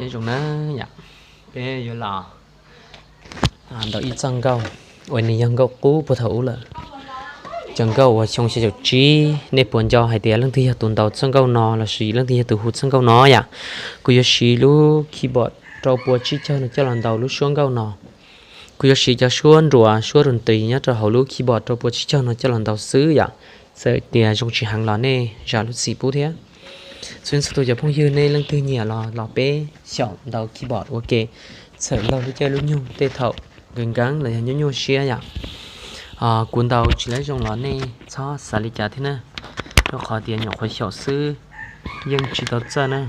Nyob zoo na yom, peb yuav los ntaus ib txoj nkauj uas nws yog nkauj qub puag thaum ub lawm. Cov nkauj uas xyoo xya caum tsib, nej puas nco hais tias leej twg yog tus ntaus txoj nkauj no lossis leej twg yog tus hu txoj nkauj no yom? Kuv yuav siv lub keyboard rau pua tsib caug no coj los ntaus lub suab nkauj no. Kuv yuav siv cov suab nruas, suab run tis nyob rau hauv lub keyboard rau pua tsib caug no coj los ntaus xwb yom. Txawm tias zoo tsis heev los nej zam lub txim pub thiab. Txhua txhua tus cov phooj ywg, nej leej twg nyiam los los peb xyaum ntaus keyboard ua ke, txhawm laug lub caij lub nyoog tej thaum nkees nkees los yog nyuaj nyuaj siab yom. Kuv ntaus tsis laib zoo los nej txhob xav li cas thiab na, rau qhov tias nyuam qhuav xyaum xwb, yeej tsis tau txawj na.